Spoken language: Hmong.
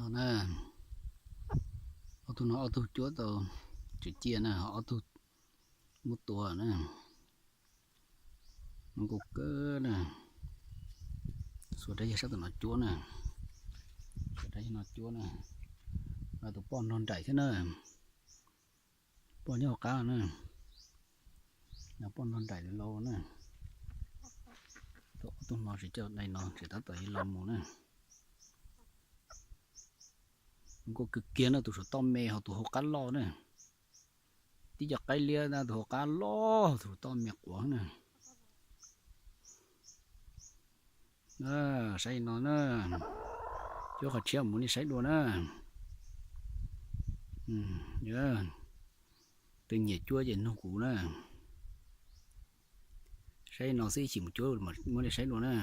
Na, ob tug no ob tug cuab tau tsis ciaj na, ob tug muab tua na. Nkaus kawg na. Xuas rab yag sab tom no cuab na. Xuas rab yag no cuab na. Tus poj nrog nraim thiab na. Poj nyob hauv qab na. Poj nrog nraim lawm na. Ob tug no tsis coj dai no tsis tab tom yuav los mus na. Nkaus kawg kiag na, tus saum toj me ho tus hauv qab loj na. Tib co qaib liab na, tus hauv qab loj tus saum toj me quav na. Saib no na, cuab qhov tshiab mus nej saib dua na. Tus nyiam cuab ces nug kuv na. Saib no xwb, ib chim mus cuab muab nej saib dua na.